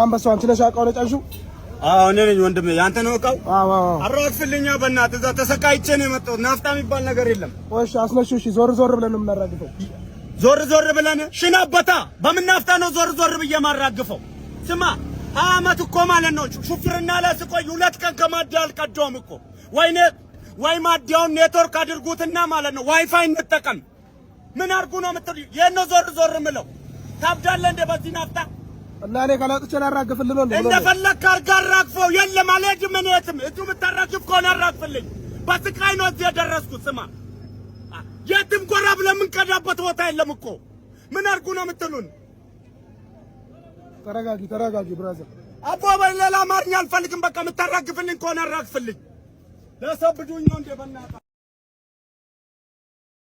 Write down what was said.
አንበሳው፣ አንቺ ነሽ እቃውን የጫንሽው? አዎ፣ እኔ ነኝ ወንድሜ። ያንተ ነው እቃው? አዎ። አራግፍልኛ በእናትህ፣ እዛ ተሰቃይቼ ነው የመጣሁት። ናፍጣ የሚባል ነገር የለም። እሺ፣ አስነሺው። እሺ፣ ዞር ዞር ብለን ነው የምናራግፈው። ዞር ዞር ብለን ሽናበታ በምን ናፍጣ ነው ዞር ዞር ብዬ ማራግፈው? ስማ፣ 20 ዓመት እኮ ማለት ነው ሹፍርና ላይ ስቆይ 2 ቀን ከማደያ አልቀዳውም እኮ። ወይኔ ወይ ማደያውን ኔትወርክ አድርጉትና ማለት ነው ዋይፋይ እንጠቀም። ምን አድርጉ ነው የምትሉ? የት ነው ዞር ዞር ምለው? ታብዳለህ እንደ በዚህ ናፍጣ? እና እኔ ከላጥቼ ላራግፍልህ ነው እንዴ? እንደፈለግህ አድርገህ አራግፈው። የለም፣ አልሄድም እኔ የትም። እዚሁ የምታራግፍ ከሆነ አራግፍልኝ። በስቃይ ነው እዚህ የደረስኩት። ስማ፣ የትም ጎራ ብለን የምንቀዳበት ቦታ የለም እኮ። ምን አድርጉ ነው የምትሉን? ተረጋጊ፣ ተረጋጊ brother። አቦ በሌላ አማርኛ አልፈልግም። በቃ የምታራግፍልኝ ከሆነ አራግፍልኝ። ለሰብዱኝ ነው እንዴ በእናትህ?